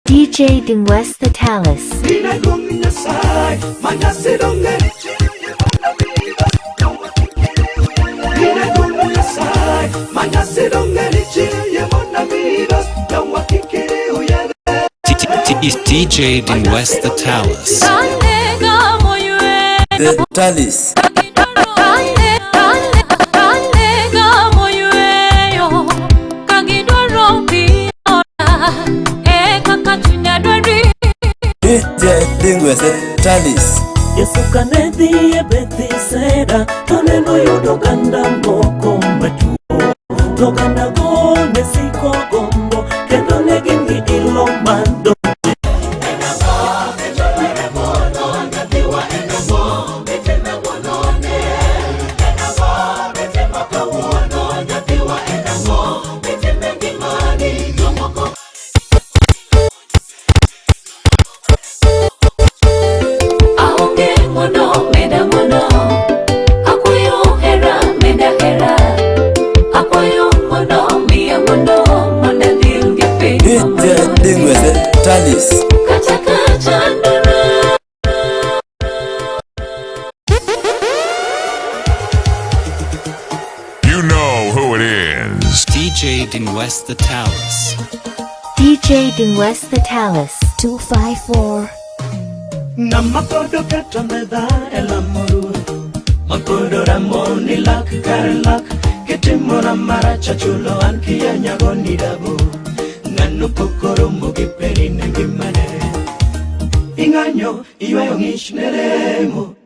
DJ Dingwes the Talus. DJ Dingwes the Talus. The Talus. DJ Dingwes the Talus. Yesu kane dhi e Bethsaida to nenoyudo oganda moko matuo. To ogandago ne siko gombo kendo ne gin gi ilo mar donjo. Aonge ng'wono, meda ng'wono. Akwayo hera, meda hera. Akwayo ng'wono, miya ng'wono, mondo adhil gi piny DJ mamalo ni. Dingwes the Talus. Kata ka chandora. You know who it is. DJ Dingwes the Talus. DJ Dingwes the Talus. 254. Ng'ama pod oketo medha e lamo ruoth Mapodo ramo ni lak kar lak Kitimona marach achulo an kia nyago ni dabo Ng'ano pok oromo gi peri ne ngimane Ing'anyo iywayo ng'ich ne remo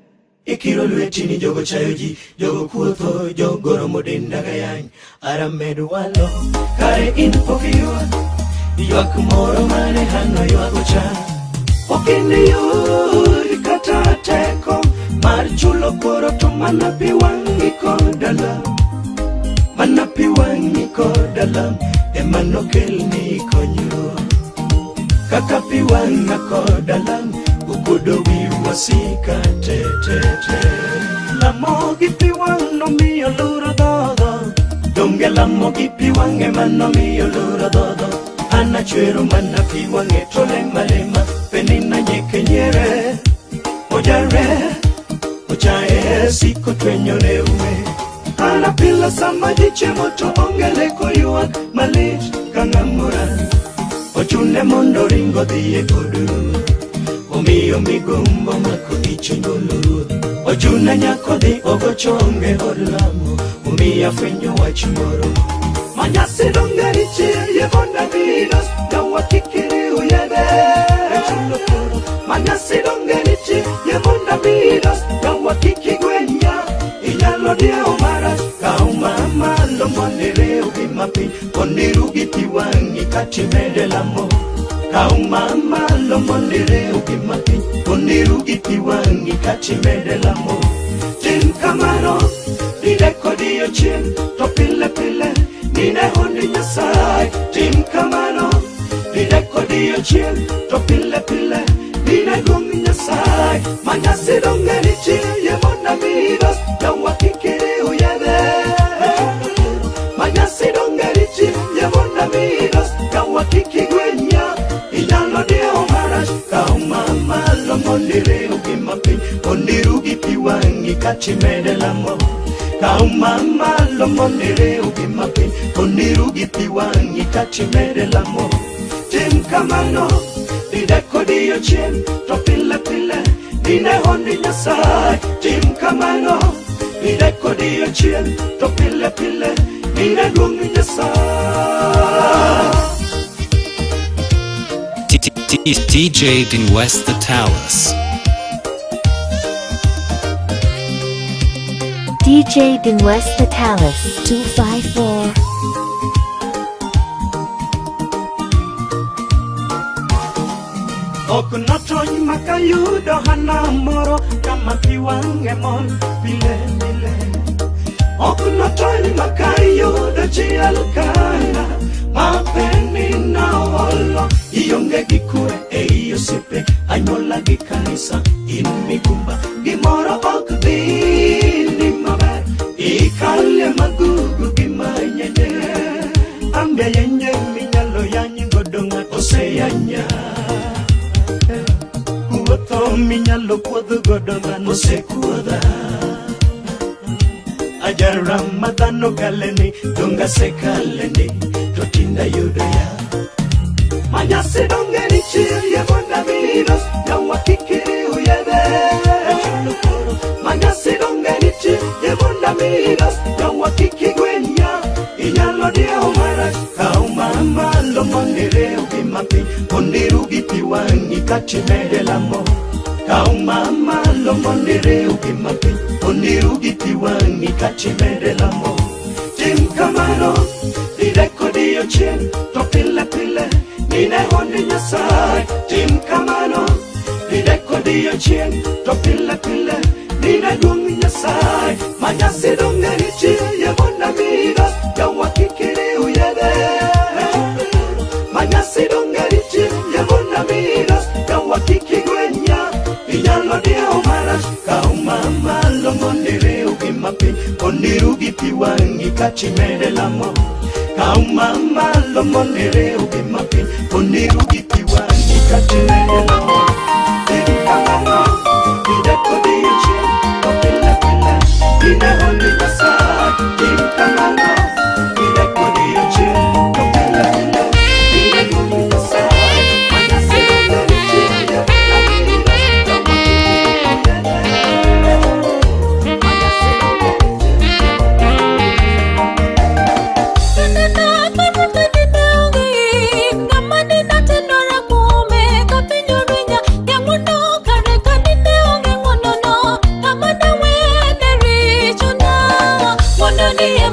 Ikiro lweti ni jogo chayo ji Jogo kuotho jogo romo denda ga yany Aramed walo kare in pok iywak Ywak moro mane hano ywago cha Ok iniyud kata teko mar chulo kuoro to mana pi wang'i kod alam mana pi wang'i kod alam ema nokelni konyruok kaka pi wang'a kod alam okuodo wi wasika te te te lamo gi pi wang' nomiyo luro dhodho donge lamo gi pi wang' ema nomiyo luro dhodho an achwero mana pi wang'e to lema lema penina nyeke nyiere ojare ochaye siko twenyone ume ana pile sama ji chiemo to onge leko ywak malit ka ng'amora ochune mondo ringo dhi e od ruoth omiyo migombo mako ich onyuolo ruoth ochune nyako dhi ogo chonge od lamo omiyo afwenyo wach moro manyasi donge nitie yebonda midos yawa kik iriw yedhe chulo koro manyasi donge nitie yebonda midos yawa kik igwenya inyalo diewo marach kaw mamalo mondo iriw gi mapiny mondo iru gi pi wang'i katimede lamo kaw mamalo mondo iriw gi mapiny mondo iru gi pi wang'i katimede lamo tim kamano didek odiechieng' to pile pile nine honni Nyasaye tim kamano didek odiechieng' to pile pile nine duong' Nyasaye manyasi donge nitie yebonda midos yawa kik iriw yedhe manyasi donge nitie yebonda midos yawa kik igwenya inyalo diewo marach kaw mamalo mondo iriw gi mapiny mondo iru gi pi wang'i katimede lamo kaw mamalo mondo iriw gi mapiny mondo iru gi pi wang'i katimede lamo tim kamano didek odiechieng' to pile pile nine honni Nyasaye tim kamano didek odiechieng' to pile pile nine duong' Nyasaye DJ Dingwes the Talus. DJ Dingwes the Talus. 254. Ok notony makayudo hana moro kama pi wang'e mol pile pile Ok notony makayudo chi Elkana ma Penina olo ionge gi kwe ei osiepe anyuola gi kanisa in migumba gimoro ok dhini maber ikalie magugu gi manyenye ambia yenye minyalo yany godo ng'ato oseyanya minyalo kuodh godo dhano osekuodha. Ajara ma dhano kaleni, donga sekaleni, to tinda yudo ya. Manyasi donge nitie monda miros, yawa kikiri uyedhe. Manyasi donge nitie monda miros, yawa kikigwenya. Inyalo diewo marach, kaw mamalo mondo irew gi mapiny, mondo iru gi pi wang'i katimede lamo. Kaw mamalo mondo irew gi mapiny, mondo iru gi pi wang'i katimede lamo. Tim kamano, didek odiechieng', to pile pile nine hond Nyasaye. Tim kamano, didek odiechieng', to pile pile nine duong' Nyasaye. Manyasi donge nitie mondo miros, yawa kik iriw yedhe. Manyasi donge nitie mondo miros, yawa kik igwenya. Inyalo diewo marach, kaw mamalo mondo iriw gi mapiny, mondo iru gi pi wang'i katimede lamo. Kaw mamalo mondo iriw gi mapiny, mondo iru gi pi wang'i katimede lamo. Tim kamano, didek odiechieng', to pile pile nine hond Nyasaye. Tim kamano, didek odiechieng', to pile pile nine duong' Nyasaye. Manyasi donge nitie mondo miros, yawa kik iriw yedhe. Manyasi donge nitie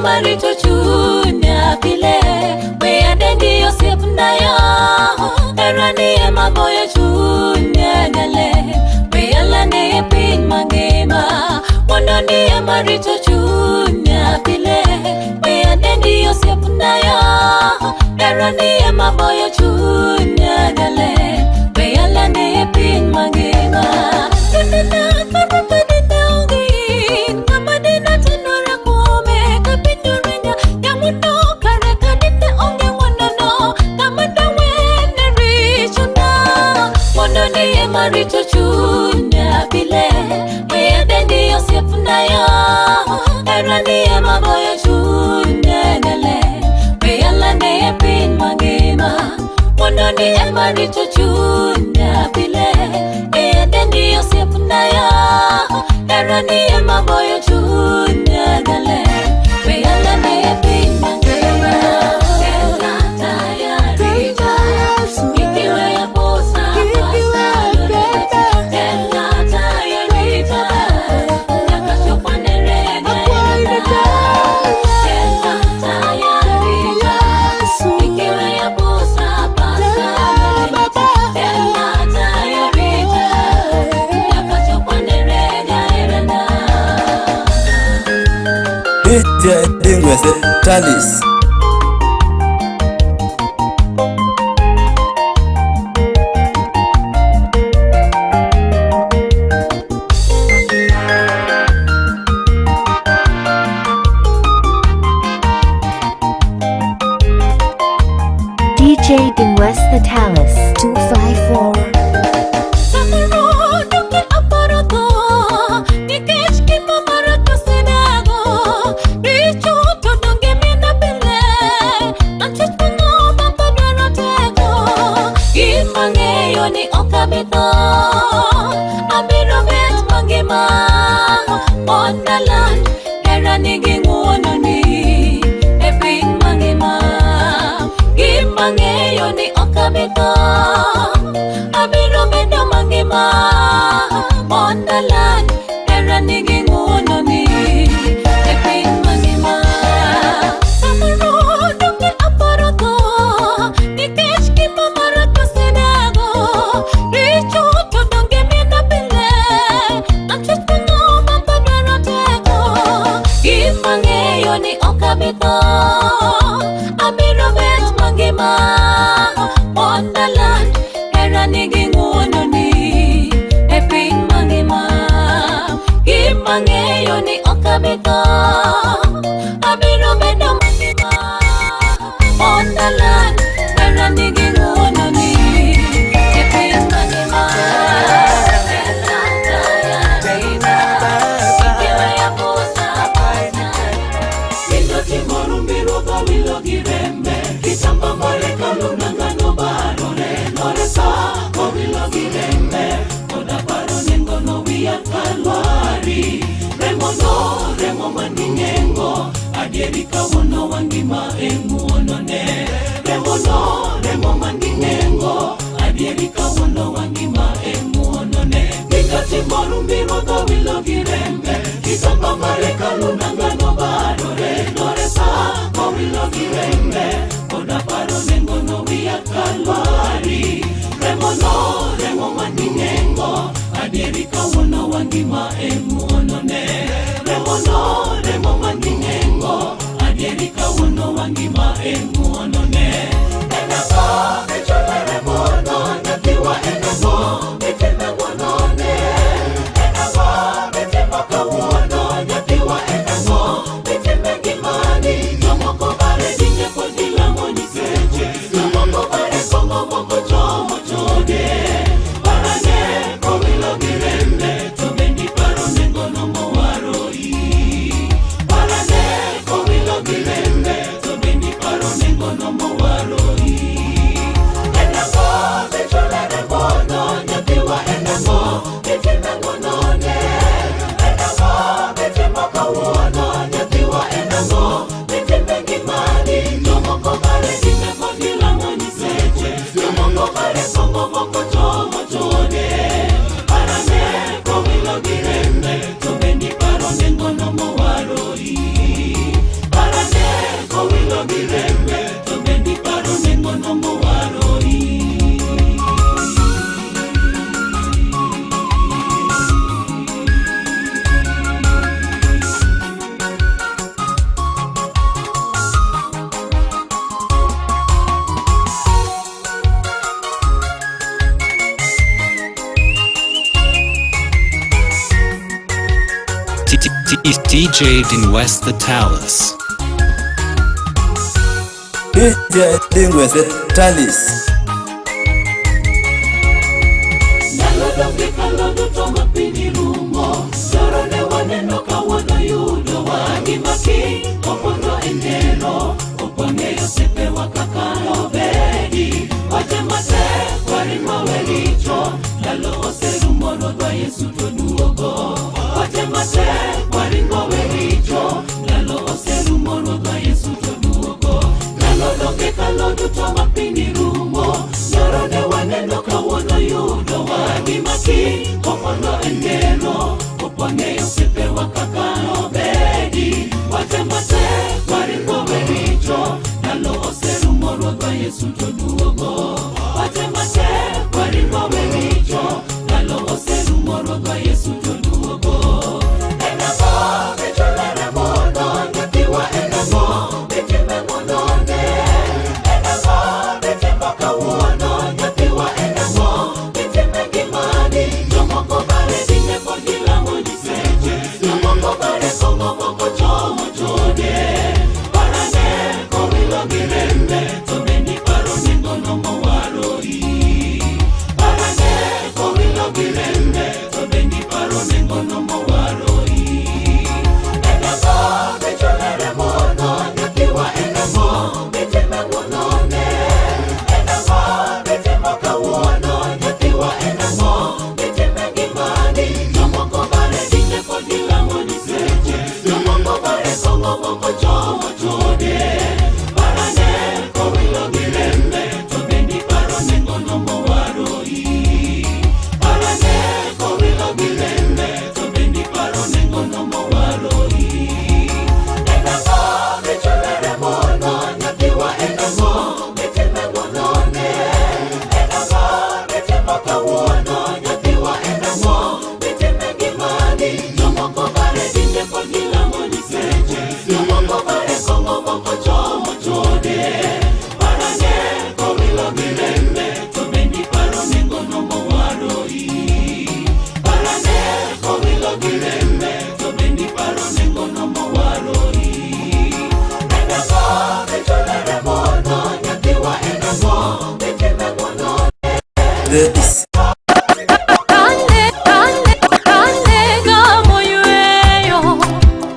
Marito chunya pile we adendi osiepna yo herani ema goyo chunya gale we alande e piny mangima ng'wononi ema rito chunya pile we adendi osiepna yo herani ema goyo chunya gale we alande e piny mangima Nena kata ka dine onge in, ng'ama dine tenore kuome ka piny orinya, yang'ono kare ka dine onge ng'wonono, ng'ama dawene richona. Ng'wononi ema rito chunya pile, we adendi osiepna yo, herani ema goyo chunya gale, we alande e piny mangima. Ng'wononi ema rito chunya pile, we adendi osiepna yo, herani ema goyo chunya gale, we alande e piny mangima. Tena tayari ikiwa posa tena tayari nyaka chop tena tayari ikiwa posa tena tayari nyaka chop DJ Dingwese Talis. DJ Dingwes the Talus 254. Samoro donge aparo tho nikech ngima marach osedago richo to donge mina pile an chwech mang'o baba dwaro teko gima ng'eyo ni ok abi tho abiro bet mangima mondo aland herani gi ng'wononi e piny mangima gima ng'eyo ni ok abi tho abiro bedo mangima mondo aland herani gi ng'wononi e piny mangima samoro donge aparo tho nikech ngima marach osedago richo to donge mina pile kawuono wangima e ng'uonone. Remono, remo man gi nengo, adieri kawuono wangima e ng'uonone. Mikati morumbi ruodhwa wilo gi rembe, kitamba mar hekalu nangano barore, noresa kowilo gi rembe, koda paro nengono wiya Kalwari. Remono, remo man gi nengo, adieri kawuono wangima e ng'uonone. Remono, remo man gi nengo, adieri kawuono wangima e ng'uonone. En ang'o michule remono, nyathiwa en ang'o mitime ng'uonone? En ang'o mitimo kawuono, nyathiwa en ang'o mitime ngimani? Jomoko bare dine pod gilamo nyiseche, jomoko bare kong'o moko chomo chode. Parane kowilo gi rembe, to bende iparo nengono mowaroi. Parane kowilo gi rembe, to bende iparo nengono mowaroi. En ang'o michule remono, nyathiwa en ang'o mitime ng'uonone? En ang'o mitimo kawuono, nyathiwa en ang'o mitime ngimani? Jomoko bare dine pod gilamo nyiseche, jomoko bare kong'o moko chomo chode. Parane kowilo gi rembe, to bende iparo nengono mowaroi. Parane kowilo gi rembe, to bende iparo nengono mowaroi. DJ Din West the Talus. DJ Dingwes the Tallis. Ndalo donge kalo duto ma piny rumo, dwaro ne waneno kawuono yudowa. Gima kiny opondo e ndero, ok wang'eyo osiepewa kaka nobedi. Watem matek waring wawe richo, ndalo oserumo Ruodhwa Yesu to duogo. Watem matek waring wawe richo, ndalo oserumo Ruodhwa Yesu to duogo. Ndalo donge kalo duto ma piny rumo, nyoro ne waneno kawuono yudowa. Gima kiny opondo e ndero, ok wang'eyo osiepewa kaka nobedi. Watem matek waring wawe richo, ndalo oserumo Ruodhwa Yesu to duogo. Watem matek waring wawe richo, ndalo oserumo Ruodhwa Yesu to duogo. En ang'o michule remono, nyathiwa en ang'o mitime ng'uonone? En ang'o mitimo kawuono, nyathiwa en ang'o mitime ngimani? Jomoko bare dine pod gilamo nyiseche, jomoko bare kong'o moko chomo chode. Parane kowilo gi rembe, to bende iparo nengono mowaroi. Parane kowilo gi rembe, to bende iparo nengono mowaroi. En ang'o michule remono, nyathiwa en ang'o mitime ng'uonone? En ang'o mitimo kawuono, nyathiwa en ang'o mitime ngimani? Jomoko bare dine pod gilamo nyiseche, jomoko bare kong'o moko chomo chode. Parane kowilo gi rembe, to bende iparo nengono mowaroi. Parane kowilo gi rembe, to bende iparo nengono mowaroi. En ang'o michule remono, nyathiwa en ang'o mitime ng'uonone? En ang'o mitimo kawuono, nyathiwa en ang'o mitime ngimani? Jomoko bare dine pod gilamo nyiseche, jomoko bare kong'o moko chomo chode. Parane kowilo gi rembe, to bende iparo nengono mowaroi. Parane kowilo gi rembe, to bende iparo nengono mowaroi. En ang'o michule remono, nyathiwa en ang'o mitime ng'uonone? This Kane, kane, kane gamo yweyo,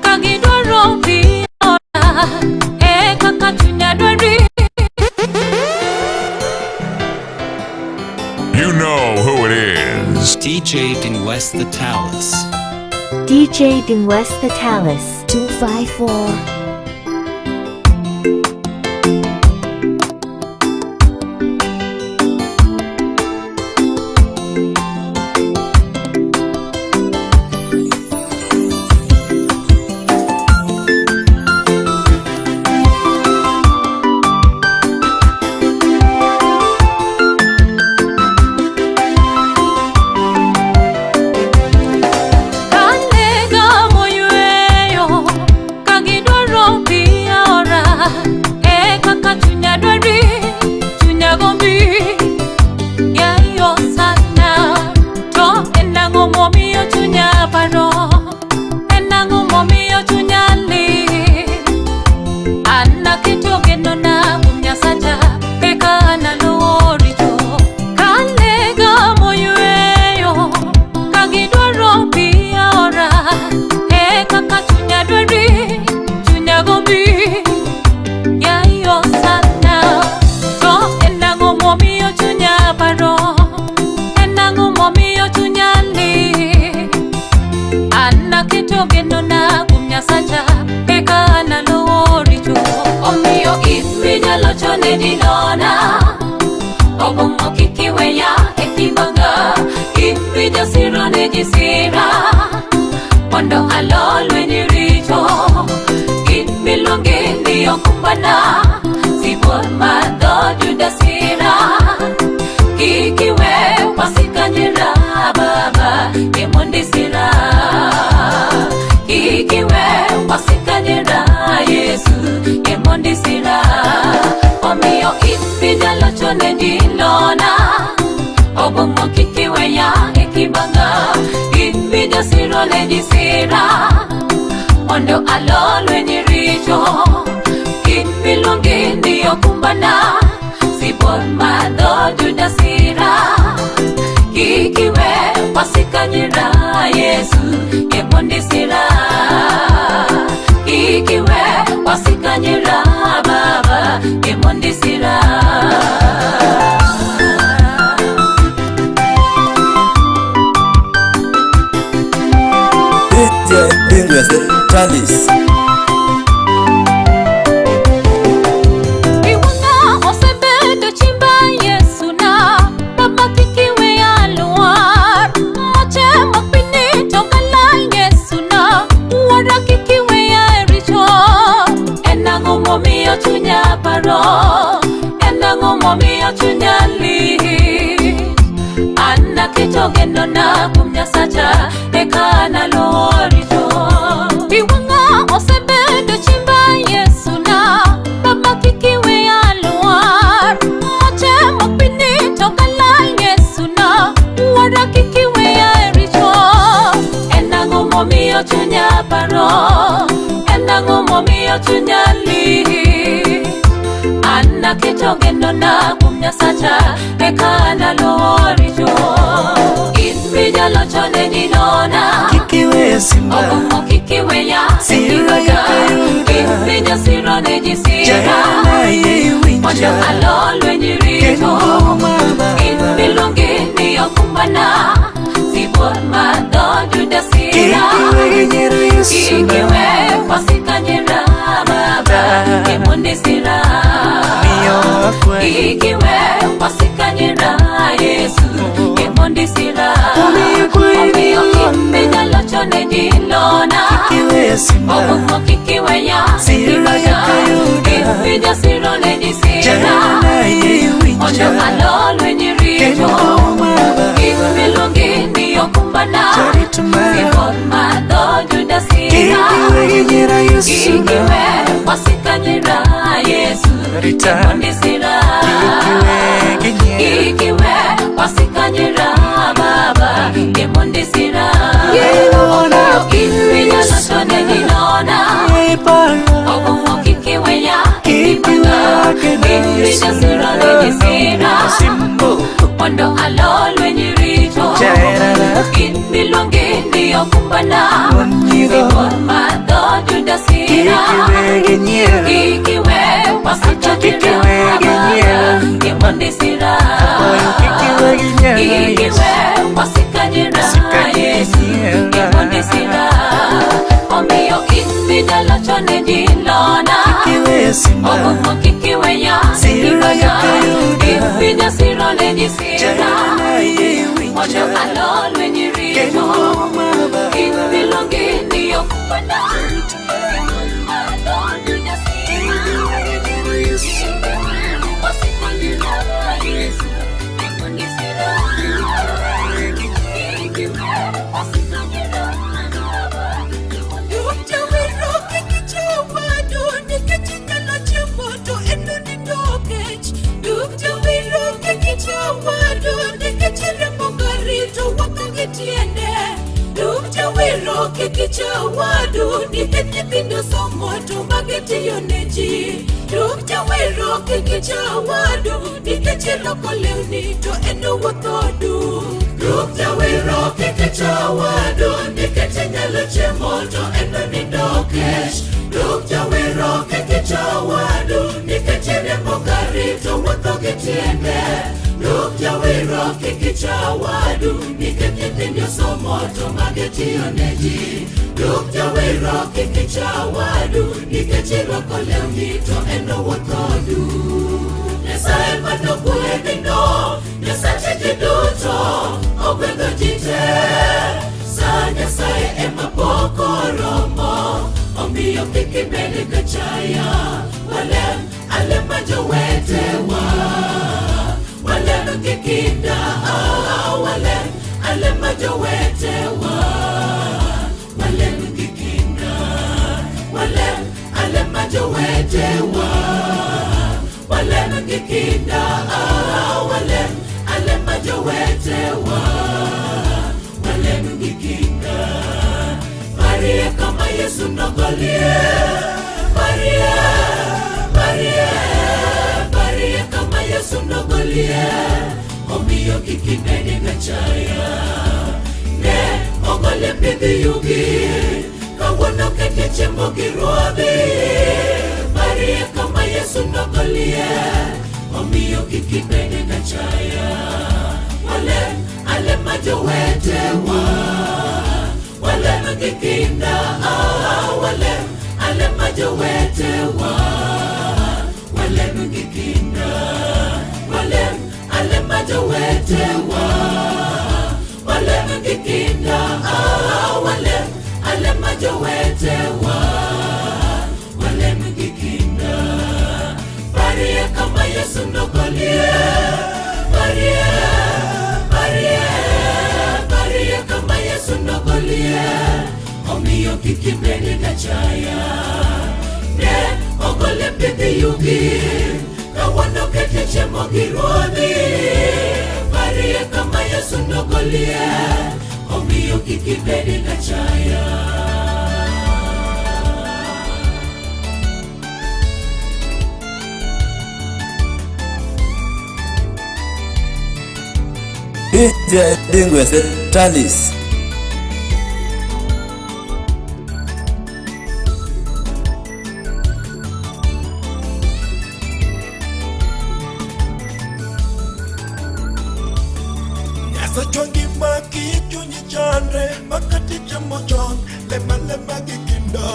ka gidwaro pi oda, e kaka chunya dwari. You know who it is. DJ Din West the Talus. DJ Dingwes the Talus. 254. Kanega moyweyo ka gidwaro pi aora, e kaka chunya dwari, chunya gombi yayo sana. To en ang'o momiyo chunya paro? En ang'o momiyo chunya lit? An aketo genona kuom Nyasacha, eka analuwo richo. Kalega moyweyo ka gidwaro pi aora, e kaka chunya dwari, chunya gombi yayo sana. To en ang'o momiyo chunya paro? En ang'o momiyo chunya lit? An aketo genona kuom Nyasacha, eka analuwo richo. Omiyo in minyalo chone ji nona, obong'o kik iweya e kibanga. In mijasiro ne ji sira, mondo alo lweny richo. In miluonge ni okumbana, sibuor ma dhood Juda sira. Kik iwe wasika nyira baba, emondi sira. Kik iwe wasika nyira Yesu, emondi sira. Omiyo in mijalocho ne ji lona, obong'o kik iweya e kibanga. In mijasiro ne ji sira, mondo alo lweny richo. In miluonge ni okumbana, sibuor ma dhood Juda sira. Kik iwe wasika nyira Yesu, emondi sira. Kik iwe wasika nyira baba, emondi sira. DJ Dingwes the Tallis. Iwanga osebedo chimba Yesu na baba kik iweya lwar. Mache mag pinyni to galal Yesu na wuora kik iweya e richo. En ang'o momiyo chunya paro? En ang'o momiyo chunya lit? An aketo genona kuom Nyasacha, eka analuwo richo. Iwang'a osebedo chimba Yesu na baba kik iweya lwar. Mache mag pinyni to galal Yesu na wuora kik iweya e richo. En ang'o momiyo chunya paro? En ang'o momiyo chunya lit? An aketo genona kuom Nyasacha, eka analuwo richo. In mijalocho ne ji nona, Kik iweya simba, obong'o kik iweya e Sira kibanga. kayuda. In mijasiro ne ji sira, Jahera yie mondo winja, alo lweny richo. kendo mama In miluonge ni okumbana, sibuor ma dhood Juda Kik sira. iwe gi nyiero Yesu Kik na, iwe wasika nyira baba, emondi sira. miyo akwayi. Kik iwe wasika nyira Yesu, emondi sira. Omiyo akwayi Omiyo ni in minyalocho ne ji lona, Kik iweya simba, obong'o kik iweya e Sira kibanga. kayuda. In mijasiro ne ji sira, Jahera yie mondo winja, alo lweny richo. kendo mama In miluonge ni okumbana, Jarit mara. sibuor ma dhood Juda Kik sira. iwe gi nyiero Yesu Kik na, iwe wasika nyira Yesu, Rita. emondi sira. Kik iwe gi nyiero. Kik iwe wasika nyira baba, emondi sira. Ilona. Omiyo in minyalocho ne ji nona, Iparo, obong'o kik iweya e Kik kibanga. iweya kendo In Yesu mijasiro ne ji sira, Simbo, mondo alo lweny richo. Jaherana. In miluonge ni okumbana, Onyigo. sibuor ma dhood Juda Kik sira. iwe gi nyiero. Kik iwe wasika Kik nyira iwe gi baba, nyiero. emondi sira. Akwayo kik iwe gi nyiero Kik Yesu. iwe wasika nyira Wasika Yesu, nyiera. emondi sira. Omiyo in mijalocho ne ji lona, Kik iwe simba. Ogumo kik iweya Siro yoka yuda. Ipinyo siro ne nyisira Jaherana yie Mondo winja. alo lweny richo Kendo ma In baba. miluongi ni okumbana Kikichawadu nikech nyithindo somo to magitiyo ne ji. Duk jawero kikichawadu nikech irwako lewni to en owuotho duk. Duk jawero kikichawadu nikech inyalo chiemo to en onindo kech. Duk jawero kikichawadu nikech iriembo gari to wuotho gi tiende. Duk jawero kikichawadu nikech nyithindo somo to magitiyo ne ji. Duk jawero kikichawadu nikech irwako lewni to en owuotho duk. Nyasaye manogwedhino, Nyasache ji duto, ogwedho ji te. Sa Nyasaye ema pok oromo, omiyo kik ibed gachaya. Walem alema jowetewa, walem gi kinda, walem alema jowetewa, walem gi kinda, walem alema jowetewa. Walem gi kinda, walem alema jowetewa, walem gi kinda. Parie kama Yesu nogolie, parie, parie, parie kama Yesu nogolie, omiyo kik ibed gachaya. Ne ogole pidh yugi, kawuono kete chiemo gi ruodhi. Parie kama Yesu nogolie, omiyo kik ibed gachaya. Walem alema jowetewa, walem gi kinda, walem alema jowetewa, walem gi kinda, walem alema jowetewa, walem gi kinda, walem alema jowetewa, walem gi kinda. Parie kama Yesu nogolie, parie, parie, parie kama Yesu nogolie, omiyo kik ibed gachaya. Ne ogole pidh yugi, kawuono kete chiemo gi ruodhi. Parie kama Yesu nogolie, omiyo kik ibed gachaya. DJ Dingwese Talis. Nyasachwa ngima kik chunyi chandre makati chiemo chon lema lema gi kinda.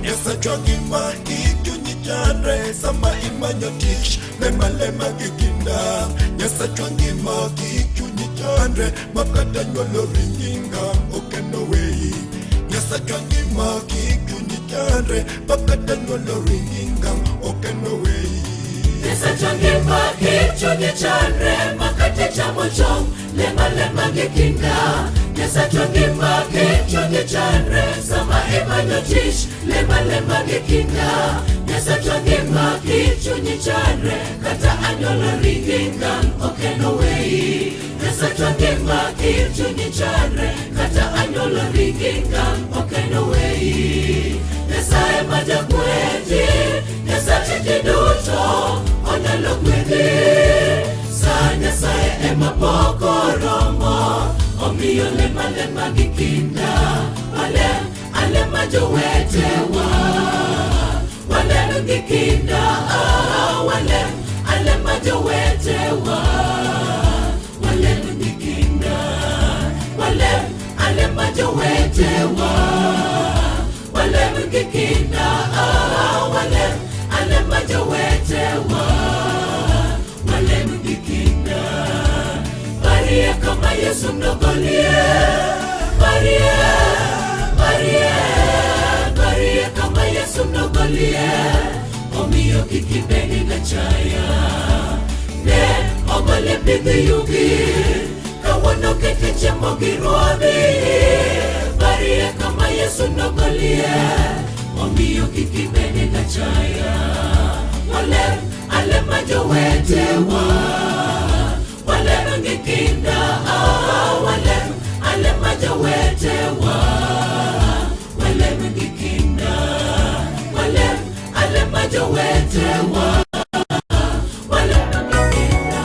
Nyasachwa ngima kik chunyi chandre sama imanyo tich lema lema gi kinda. Nyasachwa ngima kik chunyi chandre makata nyuolo ringinga okeno weyi. Nyasachwa ngima kik chunyi chandre makata nyuolo ringinga okeno weyi. Nyasachwa ngima kik chunyi chandre makate chamo chon lema lema gi kinda. Nyasachwa ngima kik chunyi chandre sama imanyo tich lema lema gi kinda. Nyasachwa ngima kik chunyi chandre kata anyuolo ringinga okeno weyi. Nyasachwa ngima kik chunyi chandre kata anyuolo ringinga okeno weyi. Nyasaye ma jagwedhi, Nyasache ji duto onyalo gwedhi. Sa Nyasaye ema pok oromo, omiyo lema lema gi kinda. Walem alema jowetewa, walem gi kinda, walem alema jowetewa, walem gi kinda, walem alema jowetewa, walem gi kinda, walem alema Parie kama Yesu nogolie. Parie, parie, parie kama Yesu nogolie. Omiyo kik ibed gachaya. Ne ogole pidh yugi. Kawuono kete chiemo gi ruodhi. Parie kama Yesu nogolie. Omiyo kik ibed gachaya. Walem alema jowetewa. Walem gi kinda. Ah, walem alema jowetewa. Walem gi kinda. Walem alema jowetewa. Walem gi kinda.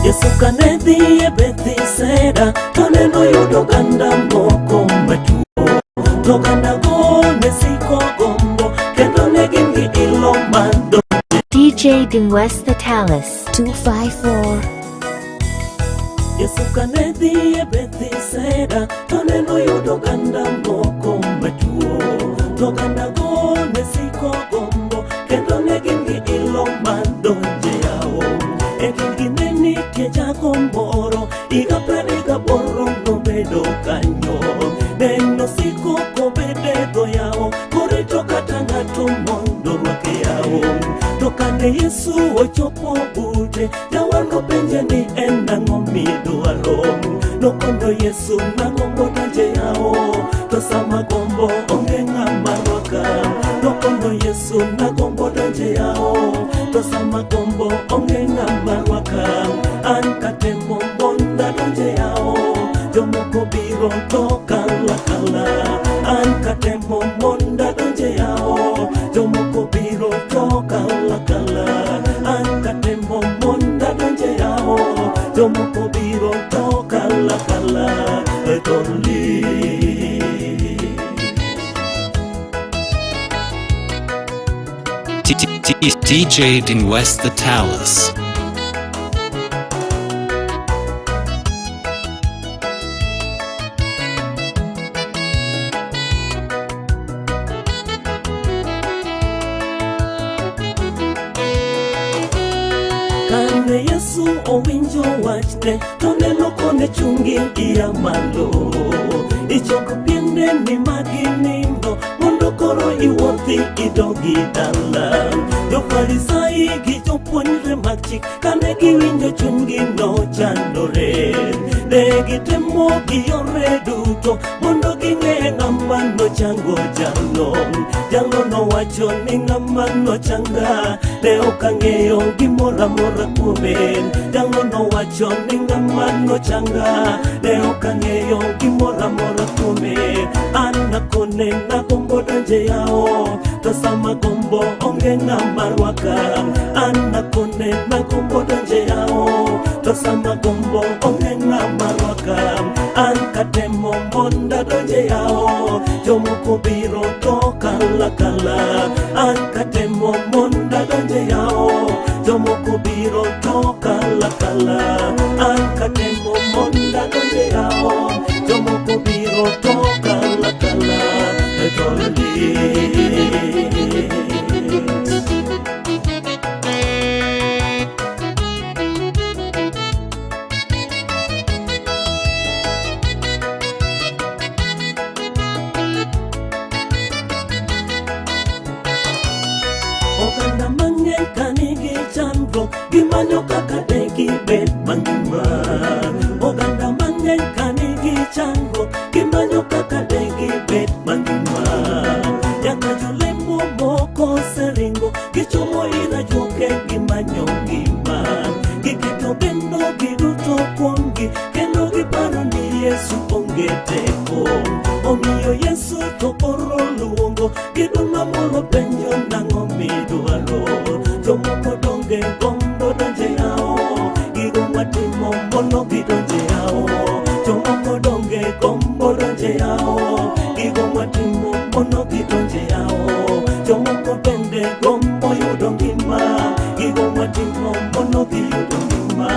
Yesu kane dhi e Bethsaida to nenoyudo oganda moko matuo. To ogandago ne siko gombo kendo ne gin gi ilo mar donjo. DJ Dingwes the Talus. 254. Yesu kane dhi e Bethsaida to nenoyudo oganda moko matuo. To ogandago ne siko gombo kendo ne gin gi ilo mar donjo e yawo. E kindgi ne nitie jago moro higa 28 nobedo kanyo. Ne nosiko kobet e dho yawo korito kata ng'ato mondo orwake yawo. To kane Yesu ochopo bute, jawar nopenje ni en nang'o midwaro. Nokono Yesu nagombo donjo e yawo, to sama gombo onge ng'ama rwaka. Nokono Yesu nagombo donjo e yawo, to sama gombo onge ng'ama rwaka. An katemo mondo adonj e yawo, jomoko biro to kala kala. An katemo mondo adonj e yawo, jomoko biro to kala kala. An katemo mondo adonj e yawo, jomoko biro to kala kala. E to li. DJ Dingwes the Talus. Kane Yesu owinjo wachne to neno kone chungi ia malo. Ichoko piendeni maginindo mondo koro iwuothi idogi dala. Jo-Farisai gi jopuonjre mag chik kane giwinjo chunygi nochandore. Ne gitemo gi yore duto mondo ging'e ng'ama nochango jalo. Jalo nowacho ni ng'ama nochanga ne ok ang'eyo gimoro amora kuome. Jalo nowacho ni ng'ama nochanga ne ok ang'eyo gimoro amora kuome. An nakone nagombo donjo e yawo to sama gombo onge ng'ama rwaka. An nakone nagombo donjo e yawo to sama gombo onge ng'ama rwaka. An katemo mondo adonj e yawo jomoko biro to kala kala. An katemo mondo adonj e yawo jomoko biro to kala kala. An katemo mondo adonj e yawo jomoko biro to kala kala. E to li. Oganda mang'eny ka nigi chandruok gimanyo kaka de gibed mangima. Oganda mang'eny ka nigi chandruok gimanyo kaka de gibed mangima. Nyaka jolemo moko oseringo gichomo ir ajuoke gimanyo ngima. Giketo geno giduto kuomgi kendo giparo ni Yesu onge teko. Omiyo Yesu to koro luongo gi dwol mamolo penjo nang'o midwaro. Jomoko donge gombo donjo e yawo, gigo mwatimo mondo gidonj e yawo. Jomoko donge gombo donjo e yawo, gigo mwatimo mondo gidonj e yawo. Jomoko bende gombo yudo ngima, gigo mwatimo mondo giyudo ngima.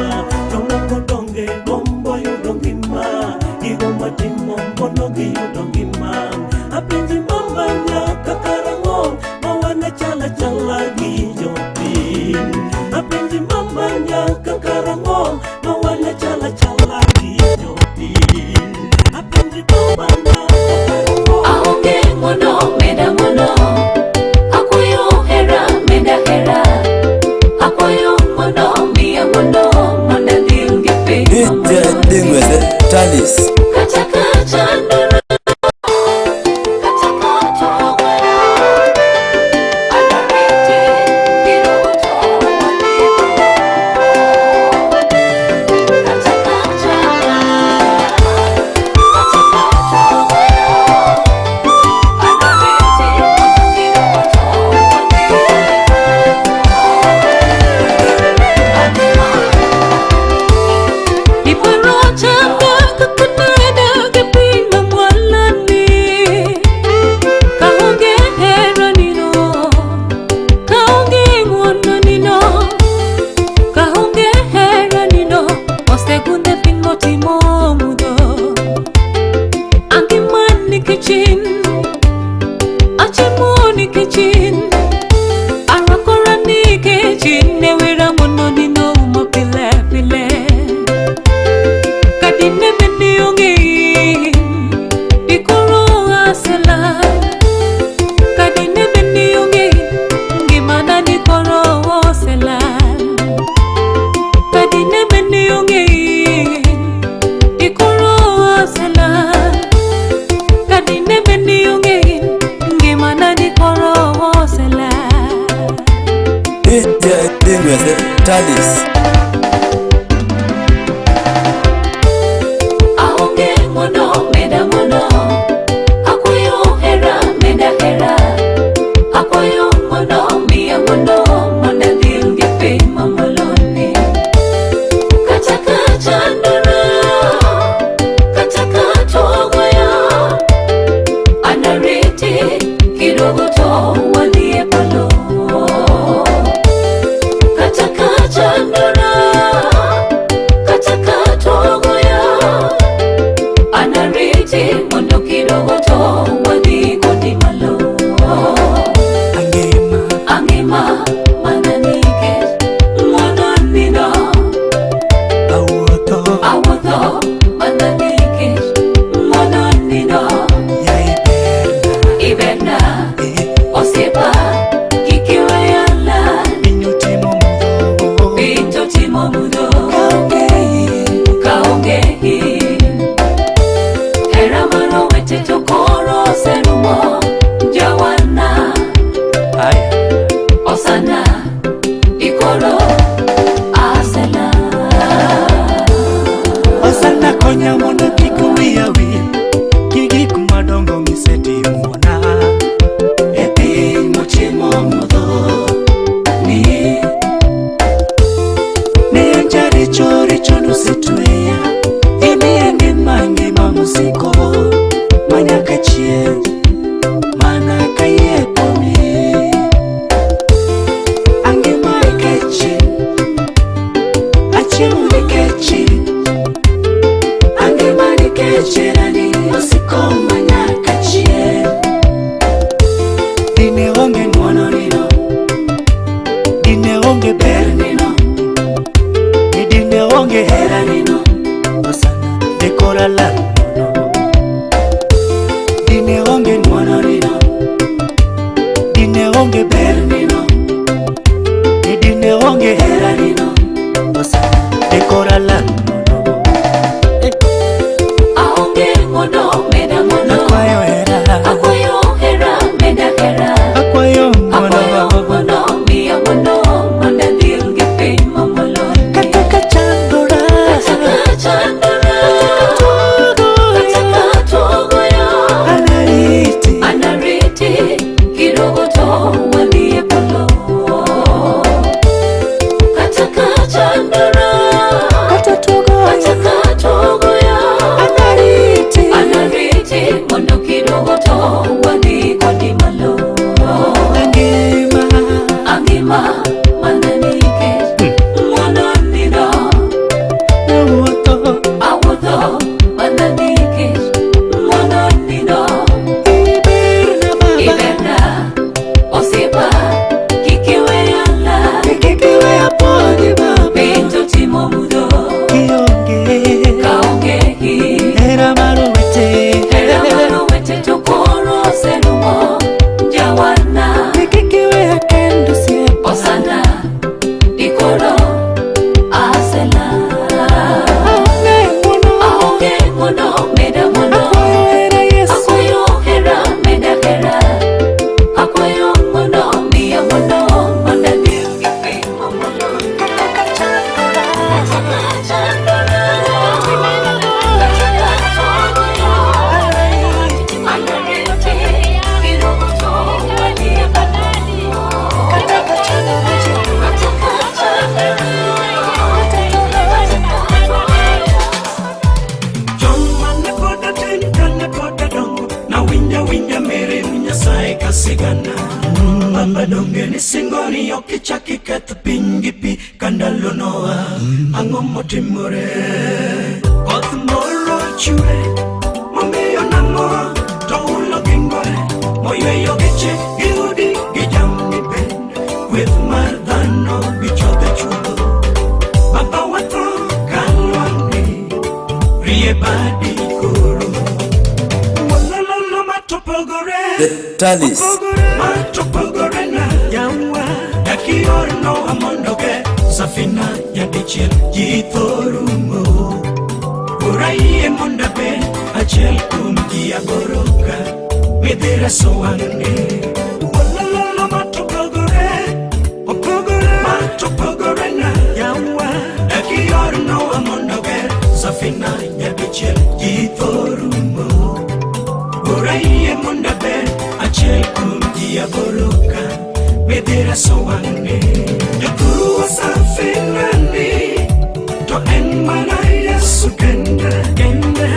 Jomoko donge gombo yudo ngima, gigo mwatimo mondo giyudo ngima. Apenji mama nyaka karang'o ma wane chala chala gi jopiny. Apenji mama Dingwe the Talis. Kata ka chandora, kata ka togoya, anariti kidogo to wadhi polo. Kata ka chandora, kata ka togoya, anariti kidogo to wadhi polo. Iparo chanda kaka nadak e piny mamwalani. Kaonge heranino, kaonge ng'wononino, kaonge heranino, osegundho e piny motimo mudho. Angima nikech in, achiemo nikech in, arwakora nikech in, ne wera ng'wononi noumo pile pile. Ka dine bed ni onge in, dikoro aselal. Ka dine bed ni onge in, ngimana dikoro oselal. Ka dine bed ni onge in, dikoro aselal. Ka dine bed ni onge in, ngimana dikoro oselal. DJ Dingwe the Talis. Aonge ng'wono, meda ng'wono. Akwayo hera, meda hera. Akwayo ng'wono, miya ng'wono, mondo adhil gi piny mamoloni. Kata ka chandora, kata ka togoya, anariti kidogo to wadhi e polo. Kata ka chandora, kata ka togoya, anariti mondo kidogo to wadhi kodi malo. Angima. Angima mana nikech ng'wononino. Awuotho. Awuotho mana nikech ng'wononino. Yai berna. Iberna. Eh. Osiepa, kik iweya lal. Piny otimo mudho. Piny to timo mudho. Kaonge in. Kaonge in. Hera mar owete to koro oserumo, jawana. Aya. Osana, ikoro asela. Osana konya mondo kik wiya wil gi gik madongo misetimona e piny motimo mudho ni. Ne an jaricho, richo nosetweya, imiya ngima, ngima mosiko manyaka chieng', mana kayie kuomi. Angima nikech in, achiemo nikech in, angima nikech herani osiko manyaka chieng'. Dine onge ng'wononino, dine onge bernino, ni dine onge heranino, osana dekora lal nono. Dine onge ng'wononino, dine onge bernino, ni dine onge heranino, osana dekora lal nono. Aonge ng'wono, meda ng'wono. Akwayo hera. Akwayo hera, meda hera. Akwayo Akwayo ng'wono. ng'wono, miya ng'wono, mondo adhil gi piny mamoloni. Kata ka chandora. Kata ka chandora, kata ka togoya, Anariti. Anariti kidogo to wadhi e Baba donge ni singo ni ok ichak iketh piny gi pi ka ndalo Noa. Ang'o motimore? Koth moro chwe momiyo namo to ulo gingore moyweyo geche gi udi gi jamni bende kweth mar dhano gi chodhe chuodho. Baba watho kalwang'ni rie badi koro. Wolololo matopogore The Tallies. Matopogore na yawa dakior Noa mondo ge safina nyadichiel ji tho rumo. Ora yie mondo abed achiel kuom ji aboro ka midhi reso wang'ni. Wolololo matopogore opogore matopogore na yawa dakior Noa mondo ger safina nyadichiel ji tho rumo. Ora yie mondo abed achiel kuom ji aboro ka midhi reso wang'ni. Jothurwa safina ni to en mana Yesu kende.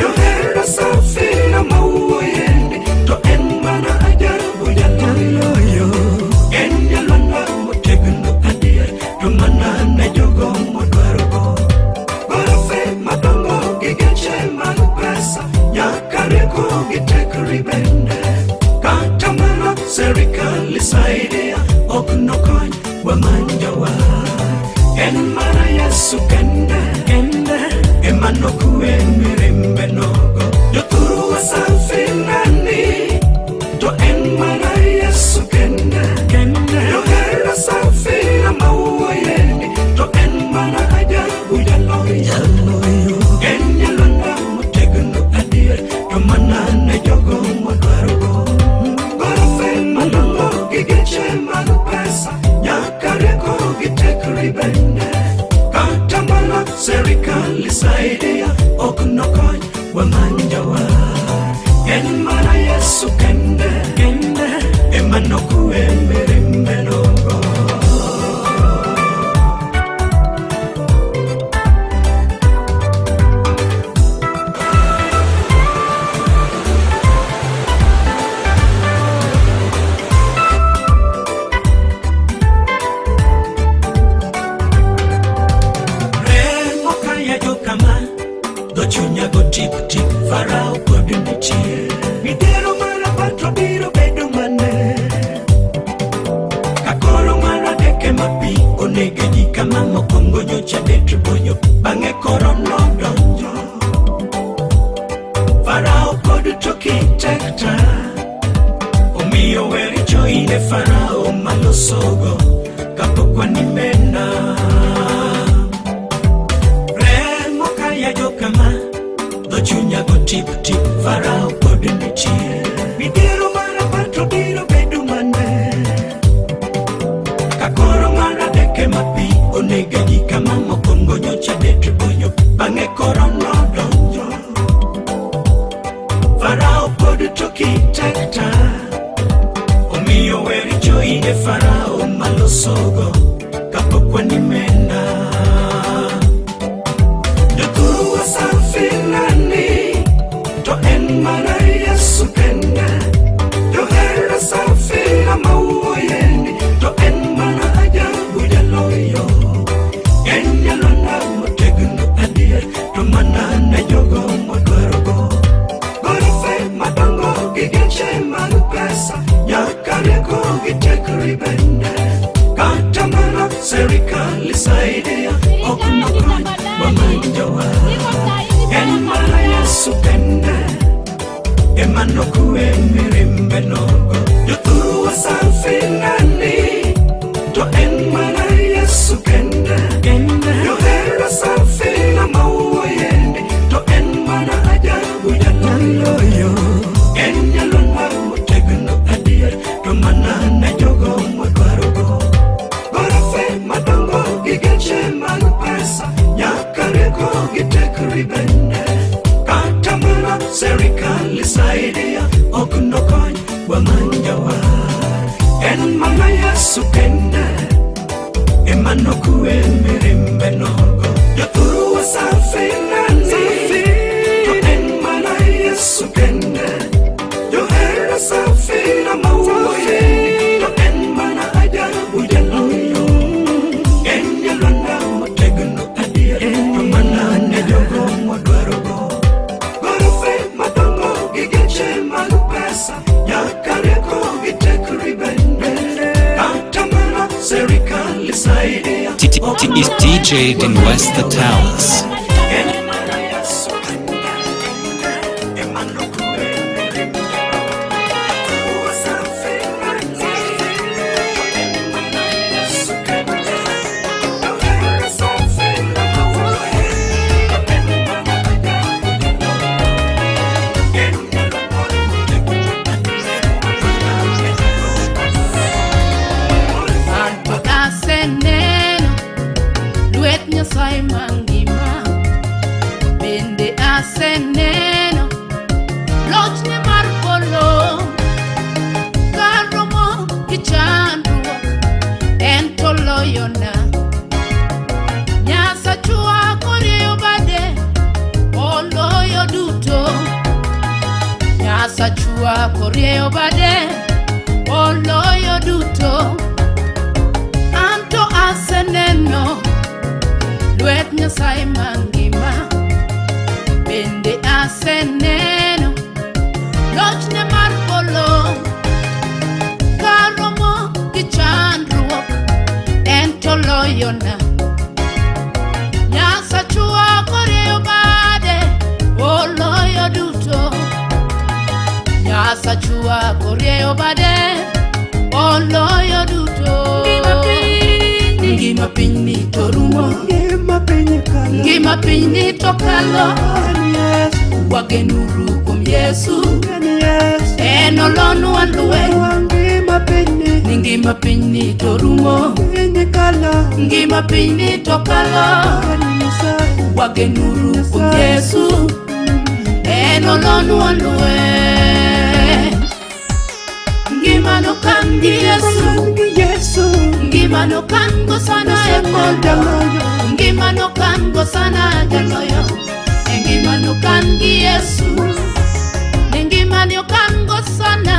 Johera safina mawuoyeni to en mana ajabu jaloyo. En jalwanda motegno adier to mana ne jogo modwarogo. Gorofe madongo gi geche mag pesa nyaka rieko gi tekri bende. Kata mana serikal isaidia ok nokony wamany jawar. En mana Yesu kende kende ema nokwe mirimbe nogo. Jothurwa safina ni to en mana Yesu kende kende. Johera safina mawuoyeni to en mana ajabu jaloyo. En jalwanda motegno adier to mana ne jogo modwarogo. Gorofe madongo gi geche mag pesa nyaka rieko gi tekri bende. Kata mana serikal isaidia ok nokony wamany jawar. En mana Yesu kende kende ema nokwe mirimbe nogo. Remo kaya jokama dho chunya go tip tip Farao pod nitie. Midhiero mar apar to biro bedo mane? Ka koro mar adek ema pi onego ji kama mokwongo nyocha det bonyo bang'e koro nodonjo. Farao pod toki tek ta omiyo wericho ine Farao malosogo kapok wanimena. Remo kaya jokama dho chunya go tip tip Farao pod nitie. Midhiero mar apar to biro bedo mane? Ka koro mar adek ema pi onego ji kama mokwongo nyocha det bonyo bang'e koro nodonjo. Farao pod toki tek ta omiyo wericho ine Farao malosogo kapok wanimena. Jothurwa safina ni to en mana Yesu kende. Johera safina mawuoyeni to en mana ajabu jaloyo. En jalwanda motegno adier to mana ne jogo modwarogo. Gorofe madongo gi geche mag pesa nyaka rieko gi tekri bende. Kata mana serikal isaidia ok nokony wamany jawar. En mana Yesu kende ema nokwe mirimbe nogo. Jothurwa safina ni to en mana Yesu kende. Johera safina mawuoyeni to en mana ajabu jaloyo. En jalwanda motegno adier to mana ne jogo modwarogo. Gorofe madongo gi geche mag pesa nyaka rieko gi tekri bende. Kata mana serikal isaidia ok nokony wamany jawar. En mana Yesu kende ema nokwe mirimbe nogo. Jothurwa safina ni to en mana Yesu kende. Johera safina mawuoyeni to en mana Is DJ West the Talus. En mana Yesu kende ema nokwe mirimbe. Wasafi to en mana Yesu kende. Wasafi to en mana Anto aseneno lwet Nyasaye mangima, bende aseneno lochne mar polo. Karomo gi chandruok, en to loyona. Nyasachwa korieyo bade, oloyo duto. Nyasachwa korieyo bade, oloyo duto. Anto aseneno lwet Nyasaye mangima, bende aseneno lochne mar polo. Karomo gi chandruok, en to loyona. Nyasachwa korieyo bade, oloyo duto. Nyasachwa korieyo bade, oloyo duto. Ngima piny ni to rumo, Ngima piny kalo, ngima piny ni to kalo. en Yesu, Wagenuru kuom Yesu, en Yesu. en olonwa lweny. Ngima piny ni, Ni ngima piny ni to rumo, piny kalo, ngima piny ni to kalo. en Nyasaye. Wagenuru kuom Yesu, en olonwa lweny. Ngima no kan gi Yesu, Gi Yesu, ngima no kan go sana e polo. jaloyo. Ngima no kan go sana jaloyo. E ngima no kan gi Yesu. Ni ngima ni okan go sana.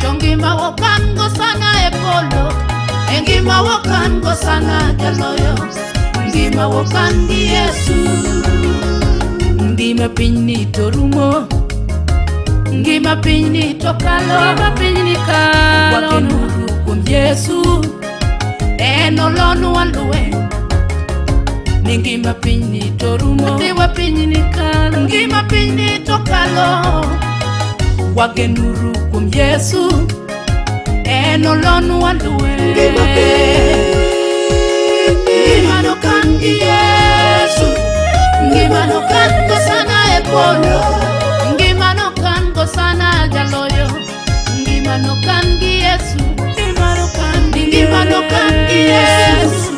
To ngima okan go sana e polo. E ngima okan go sana jaloyo. Ngima okan gi Yesu. Ngima piny ni to rumo. Ngima piny ni to kalo. Ngima piny ni kalo. Wagenuru kuom Yesu. En olonwa lweny. Ni ngima piny ni to rumo. Ngima piny ni kalo. Ngima piny ni to kalo. Wagenuru kuom Yesu. En olonwa lweny. Ngima no kan gi Yesu. Ngima no kan go sana e polo. Ngima no kan go sana jaloyo. Ngima no kan gi Yesu. Ngima no kan gi Yesu.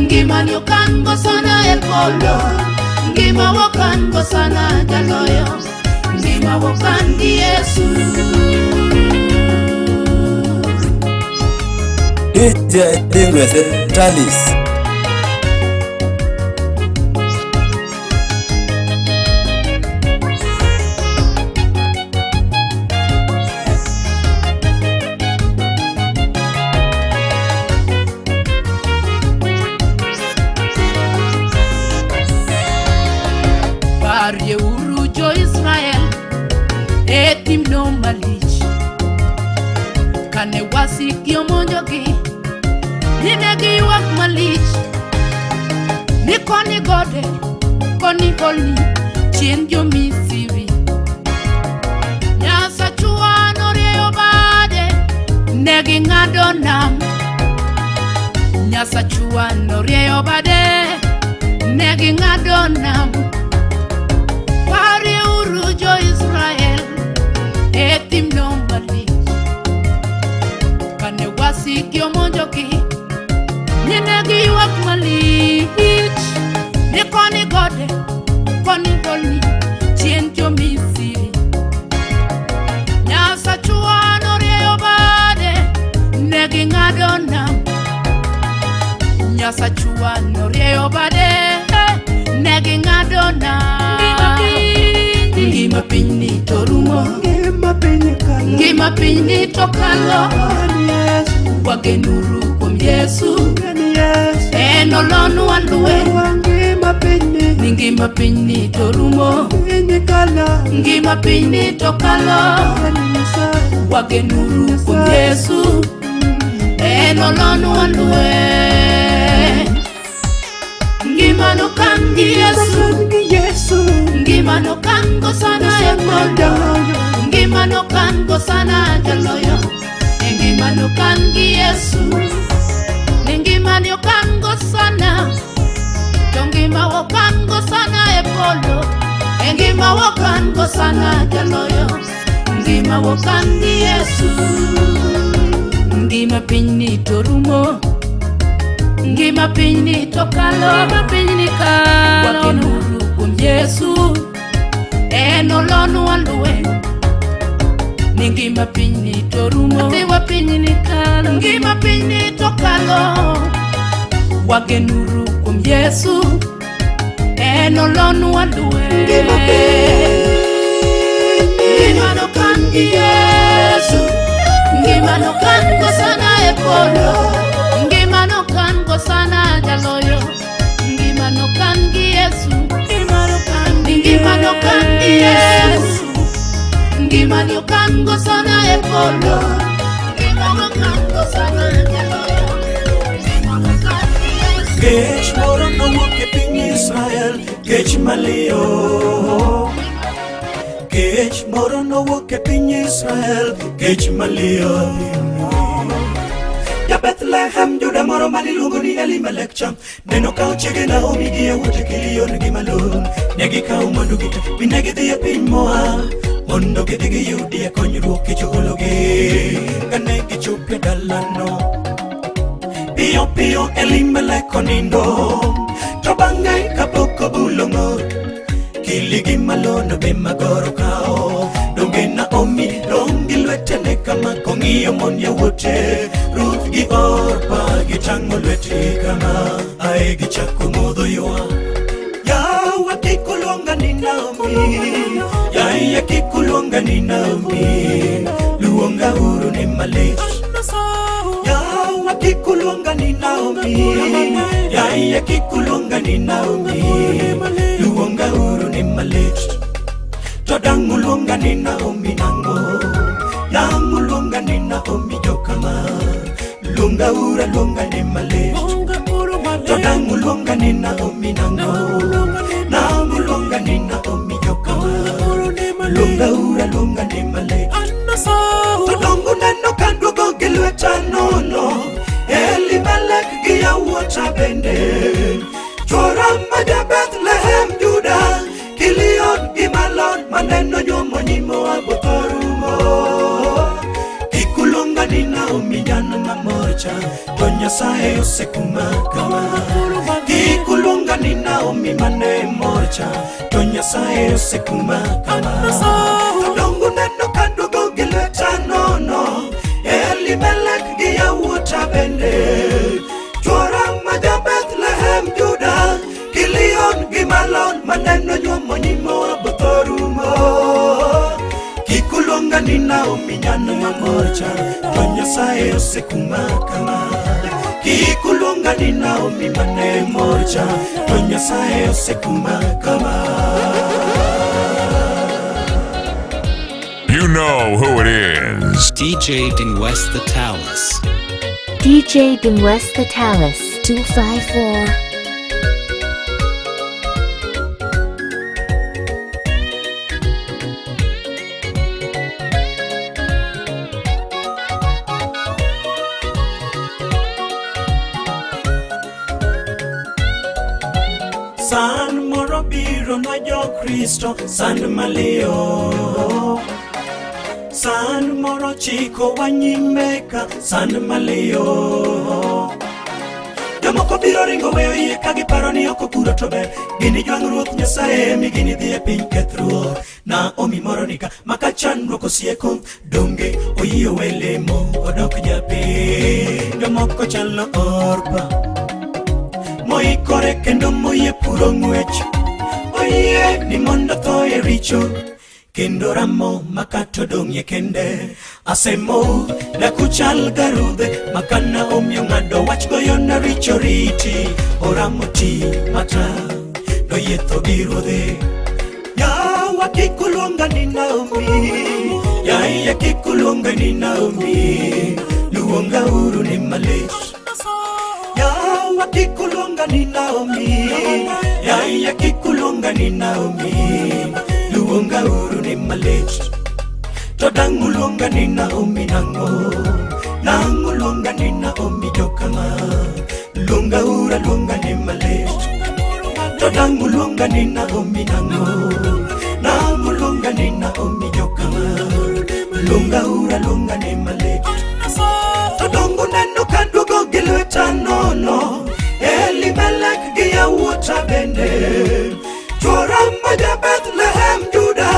Ngima no kan go sana e polo. Ngima wo kan go sana jaloyo. Ngima wo kan gi Yesu. DJ Dingwes the Tallis. Parieuru jo-Israel e thimno malich kane wasikgi omonjogi ni ne giywak malich ni koni gode koni holni chien jo-Misri. Nyasachwa norieyo bade ne ging'ado nam. Nyasachwa norieyo bade ne ging'ado nam. Parieuru jo-Israel e thimno malich kane wasiki omonjogi ni ne giywak malich ni koni gode koni holni chien jo-Misri. Nyasachwa norieyo bade ne ging'ado nam. Nyasachwa norieyo bade ne ging'ado nam. Ngima piny ni to rumo, Ngima piny kalo, ngima piny ni to kalo. en Yesu, Wagenuru kuom Yesu, en Yesu. en olonwa lweny. Ngima piny ni, Ni ngima piny ni to rumo, piny kalo, ngima piny ni to kalo. en Nyasaye. Wagenuru kuom Yesu, en olonwa lweny. Ngima no kan gi Yesu. Ngima no kan go sana e polo. Ngima no kan go sana jaloyo. E ngima no kan gi Yesu. Ni ngima ni okan go sana. To ngima wokan go sana e polo. E ngima wokan go sana jaloyo. Ngima wokan gi Yesu. Ngima pinyni to rumo. Ngima pinyni to kalo. Ngima pinyni kalo. Wagenuru kuom Yesu. En olonwa lweny. Ni ngima pinyni to rumo. Nyathina pinyni kalo. Ngima pinyni to kalo. Wagenuru kuom Yesu. En olonwa lweny. Ngima Ngima no kan gi Yesu. Ngima no kan go sana e polo. Ngima no kan go sana jaloyo. Ngima no kan gi Yesu. Ngima no kan gi Yesu. Ngima no kan go sana e polo. Ngima no kan go sana jaloyo. Ngima no kan gi Yesu. Kech moro nowuok e piny Israel, kech maliyo. Kech moro nowuok e piny Israel, kech maliyo. Ja Bethlehem, Juda moro maniluongo ni Elimelek cha, neno kawo chiege Naomi gi yawuote Kilion gi Malon. Ne gikawo mwandugi te, mi ne gidhi e piny Moab, mondo gidhi giyudie konyruok kech ogologi. Kane gichopo e dalano, piyo piyo Elimelek onindo to bang'e kapok obulo ng'or kili gi Malon be magoro kawo donge Naomi dong' gi lwetene kama kong'iyo mon yawuote Ruth gi Orpa gitang'o lwetgi kama ae gichako modho ywak yawa kik uluonga ni Naomi yaya kik uluonga ni Naomi luonga uru ni malit yawa kik uluonga ni Naomi yaya kik uluonga ni Naomi luonga uru ni malit to dang' uluonga ni Naomi nang'o dang' uluonga ni Naomi jokama luonga uru aluonga ni malit to dang' uluonga ni Naomi nang'o dang' uluonga ni Naomi jokama luonga uru aluonga ni malit to dongo neno ka duogo gi lweta nono Elimelek gi yawuota bende chwora ma ja Bethlehem Juda Kilion gi Malon maneno nyuomo nyi Moab otho rumo kik uluonga ni Naomi jan mamorcha to Nyasaye osekuma kama kik uluonga ni Naomi mane morcha to Nyasaye osekuma kama to dongo neno ka duogo gi lweta nono Elimelek gi yawuota bende chwora ma ja Bethlehem Juda Kilion gi Malon maneno nyuomo nyi Moab otho rumo kik uluonga ni Naomi nyano mamorcha to Nyasaye osekuma kama kik uluonga ni Naomi mane morcha to Nyasaye osekuma kama You know who it is. DJ Dingwest the Talus. DJ Dingwest the Talus. 254. San moro biro nwa jo-Kristo, san maliyo. San moro chiko wa nyime ka, san maliyo. Jomoko biro ringo weyo yie ka giparo ni ok okuro to ber. Ginijwang' Ruoth Nyasaye mi ginidhi e piny kethruok. Naomi moro nika maka chandruok osieko, donge oyie owe lemo odok japiny. Jomoko chalo Orpa moikore kendo moyie puro ng'wech oyie ni mondo tho e richo kendo ramo makato dong'ie kende asemou dakuchal garudhe maka Naomi ong'ado wach goyo na richo riti oramo ti mata noyie tho gi ruodhe yawa kik uluonga ni Naomi yaya kik uluonga ni Naomi luonga uru ni malit yawa Yawa kik uluonga ni Naomi, yaya kik uluonga ni Naomi, luonga uru ni malit. To dang' uluonga ni Naomi nang'o? Nang' uluonga ni Naomi jokama? Luonga uru aluonga ni malit. To dang' uluonga ni Naomi nang'o? Nang' uluonga ni Naomi jokama? Luonga uru aluonga ni malit. To dongo neno ka duogo gi lweta nono, Elimelek gi yawuota bende. Chwora ma ja Bethlehem Juda,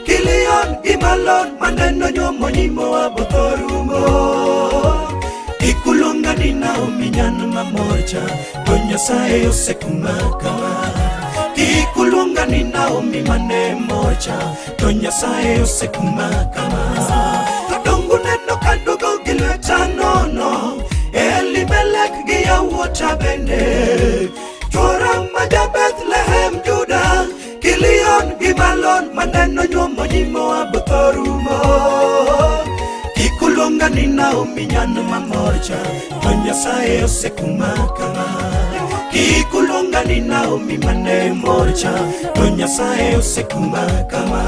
Kilion gi Malon maneno nyuomo nyi Moab otho rumo. Kik uluonga ni Naomi nyan mamorcha, to Nyasaye osekuma kama. Kik uluonga ni Naomi mane morcha, to Nyasaye osekuma kama. To dongo neno ka duogo gi lweta nono, Elimelek gi yawuota bende. Chwora ma ja Bethlehem Juda, Kilion gi Malon maneno nyuomo nyi Moab otho rumo. Kik uluonga ni Naomi nyan mamorcha, to Nyasaye osekuma kama. Kik uluonga ni Naomi mane morcha, to Nyasaye osekuma kama.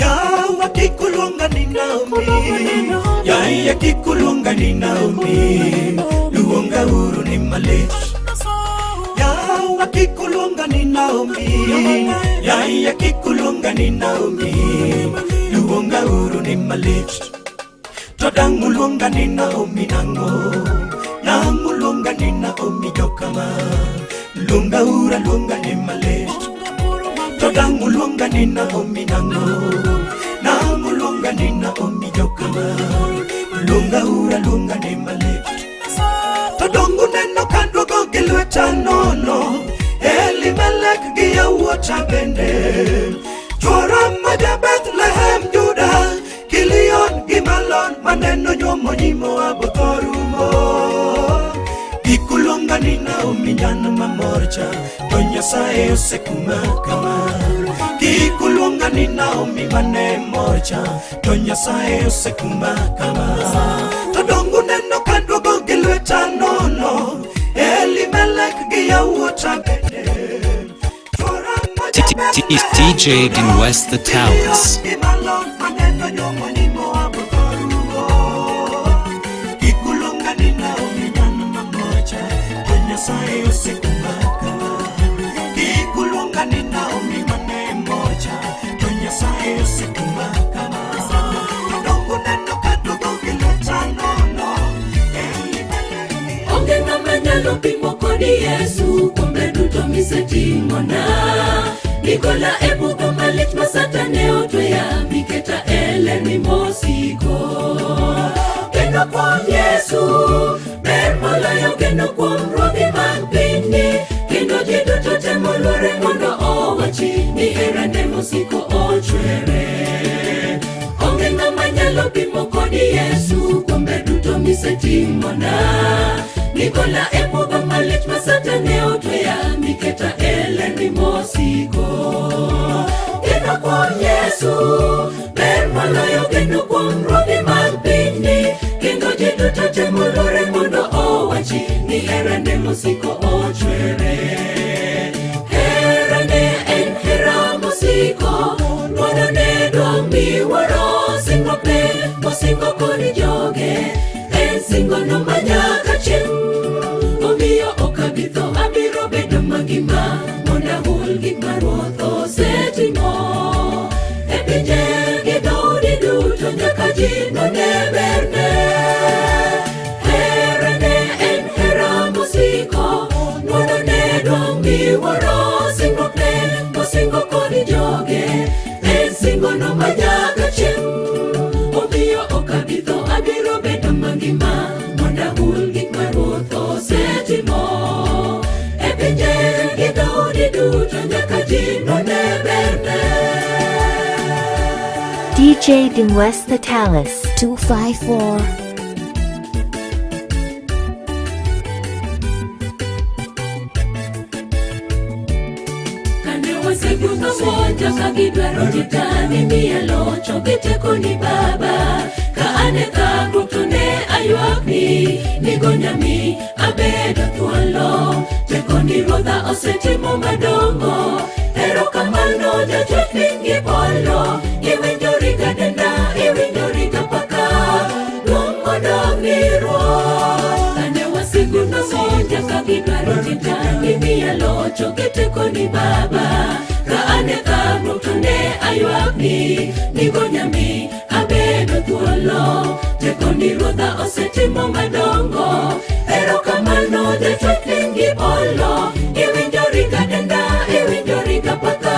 Yawa kik uluonga ni Naomi, yaya kik uluonga ni Naomi, luonga uru ni malit. Yawa kik uluonga ni Naomi, yaya kik uluonga ni Naomi, luonga uru ni malit. To dang' uluonga ni Naomi nang'o? Nang' uluonga ni Naomi jokama? Luonga uru aluonga ni malit. To dang' uluonga ni Naomi nang'o? Nang' uluonga ni Naomi jokama? Luonga uru aluonga ni malit. To dongo neno ka duogo gi lweta nono, Elimelek gi yawuota bende. Chwora ma ja Bethlehem Juda, Kilion gi Malon maneno nyuomo nyi Moab otho rumo. Kik uluonga ni Naomi nyan mamorcha, to Nyasaye osekuma kama. Kik uluonga ni Naomi mane morcha, to Nyasaye osekuma kama. To dongo neno ka duogo gi lweta nono, Elimelek gi yawuota bende. Chwora ma ja DJ Din West the Talents. Gi Malon maneno nyuomo nyi Moab otho rumo. Kik uluonga ni Naomi nyan mamorcha, to Nyasaye osekuma kama. Kik uluonga ni Naomi mane morcha, to Nyasaye osekuma kama. To dongo neno ka duogo gi lweta nono, Elimelek gi Onge ng'ama nyalo pimo kodi Yesu kuom ber duto misetimona. Nigola e mudho malit ma Satan ne otweya, miketa e ler mosiko. Geno kuom Yesu ber moloyo geno kuom ruodhi mag pinyni, kendo ji duto temo luore mondo owachi ni herane mosiko ochwere. Onge ng'ama nyalo pimo kodi Yesu kuom ber duto misetimona. Nigola e mudho malit ma Satan ne otweya, miketa e ler mosiko. Geno kuom Yesu ber moloyo geno kuom ruodhi mag pinyni, kendo ji duto temo luore mondo owachi ni herane mosiko ochwere. Herane en hera mosiko, ng'wonone duong' miwuoro, singruokne mosingo kod joge, en singono manyaka chieng'. Omiyo ok abi tho, abiro bedo mangima, mondo ahul gik ma Ruoth osetimo. E pinje gi dhoudi duto nyaka ji none berne. Herane en hera mosiko, ng'wonone duong' miwuoro, singruokne mosingo kod joge, en singono manyaka chieng'. Omiyo ok abi tho, abiro bedo mangima, mondo ahul gik ma Ruoth osetimo. E pinje gi dhoudi duto nyaka ji none berne. DJ Din West the Talus. 254. Kane wasigu pamoja ka gidwaro jitani miya locho gi tekoni Baba. Ka an e thagruok to ne aywakni, nigonya mi abedo thuolo. osetimo madongo. Erokamano jachwech piny gi polo, iwinjo riga denda, iwinjo riga paka, duong' odong' ni Ruoth. Kane wasigu nomonja ka gidwaro nega, imiya locho gi tekoni Baba. Ka an e thagruok to ne aywakni, nigonya mi abedo thuolo. Tekoni Ruodha osetimo madongo. Erokamano jachwech piny gi polo, iwinjo riga denda, iwinjo riga paka,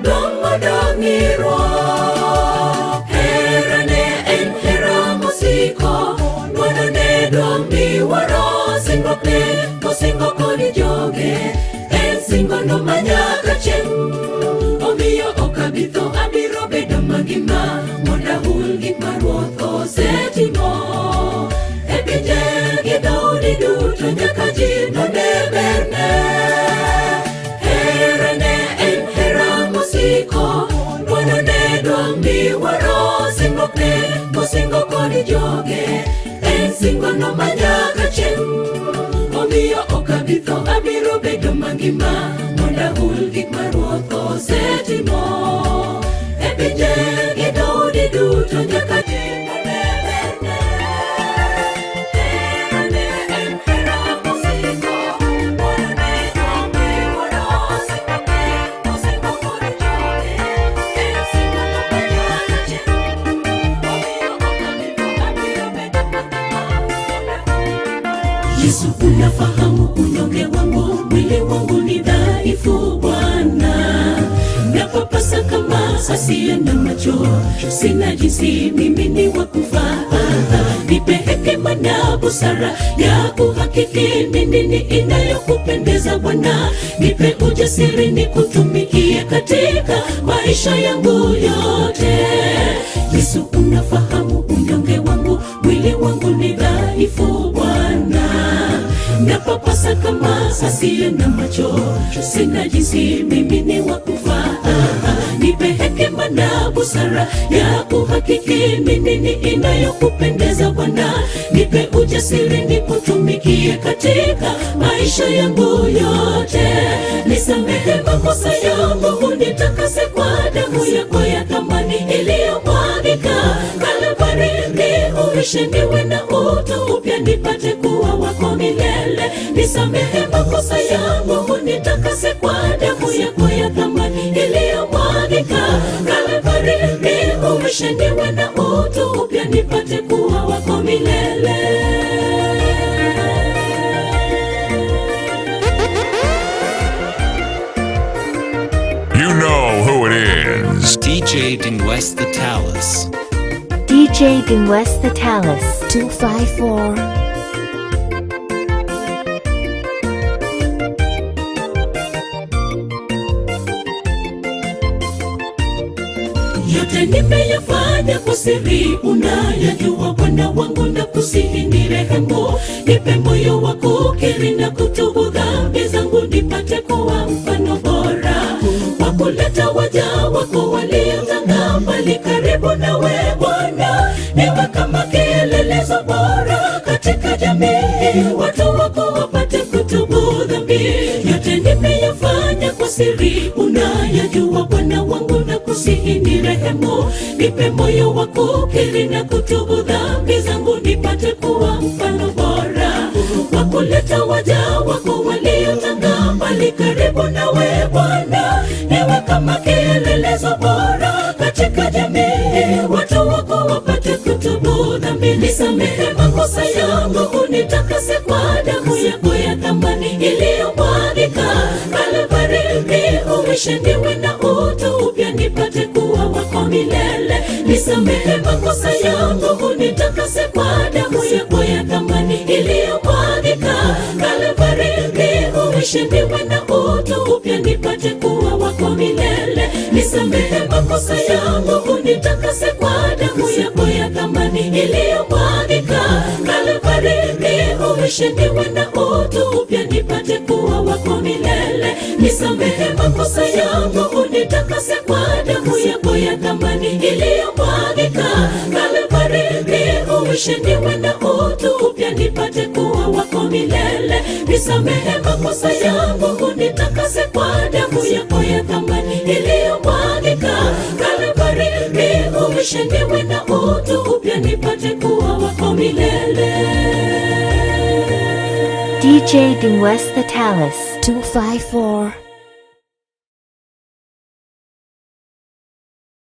duong' odong' ni Ruoth. Herane en hera mosiko, ng'wonone duong' miwuoro, singruokne mosingo kod joge, en singono manyaka chieng'. Omiyo ok abi tho, abiro bedo mangima, mondo ahul gik ma Ruoth osetimo. E pinje gi dhoudi duto nyaka ji none berne. Herane en hera mosiko, ng'wonone duong' miwuoro, singruokne mosingo kod joge, en singono manyaka chieng'. Omiyo ok abi tho, abiro bedo mangima, mondo ahul gik ma Ruoth osetimo. E pinje gi dhoudi duto nyaka ji none berne. Herane en hera mosiko, ng'wonone duong' miwuoro, singruokne mosingo kod joge, en singono manyaka chieng'. Omiyo ok abi tho, abiro bedo mangima, mondo ahul. Yesu, unafahamu unyonge wangu, mwili wangu ni dhaifu Bwana, napapasa kama asiye na macho, sina jinsi, mimi ni wa kufa. Nipe hekima na busara ya kuhakiki ni nini inayokupendeza Bwana, nipe ujasiri nikutumikie katika maisha yangu yote. Yesu, unafahamu unyonge wangu, mwili wangu ni dhaifu Bwana, napapasa kama asiye na macho, sina jinsi, mimi ni wa kufa. Nipe hekima na busara ya kuhakiki ni nini inayokupendeza Bwana, nipe ujasiri nikutumikie katika maisha yangu yote. Nisamehe makosa yangu, unitakase kwa damu yako ya thamani iliyomwagika Kalvari, niuishe niwe na utu upya, nipate kuwa wako milele. Nisamehe makosa yangu, unitakase kwa damu yako ya thamani iliyomwagika Kalvari, niuishe niwe na utu upya, nipate kuwa wako milele. You know who it is. DJ Dinwest the Talus. DJ Dinwest the Talus. 254. Yote nimeyafanya kwa siri, unayajua Bwana wangu, na kusihi nirehemu, nipe moyo wa kukiri na kutubu dhambi zangu, nipate kuwa mfano bora wa kuleta waja wako waliotanga mbali karibu nawe Bwana, niwe kama kielelezo bora katika jamii, watu wako wapate kutubu dhambi. Yote nimeyafanya kwa siri, unayajua Bwana wangu, na kusihi nirehemu, nipe moyo wa kukiri na kutubu dhambi zangu, nipate kuwa mfano bora wa kuleta waja wako waliotanga mbali karibu nawe Bwana, niwe kama kielelezo bora katika jamii, watu wako wapate kutubu dhambi. Nisamehe makosa yangu, unitakase kwa damu yako ya thamani iliyomwagika Kalvari, niuishe niwe na utu upya, nipate kuwa wako milele. Nisamehe makosa yangu, unitakase kwa damu yako ya thamani iliyomwagika Kalvari, niuishe niwe na utu upya, nipate kuwa wako milele. Nisamehe makosa yangu, unitakase kwa damu yako ya thamani iliyomwagika Kalvari, niuishe niwe na utu upya, nipate kuwa wako milele. Nisamehe makosa yangu, unitakase kwa damu yako ya thamani iliyomwagika Kalvari, niuishe niwe na utu upya, nipate kuwa wako milele. milele. Nisamehe makosa yangu, unitakase kwa damu yako ya thamani iliyomwagika Kalvari. Niuishe niwe na utu upya, nipate kuwa wako milele. DJ Dingwes the Talus. 254.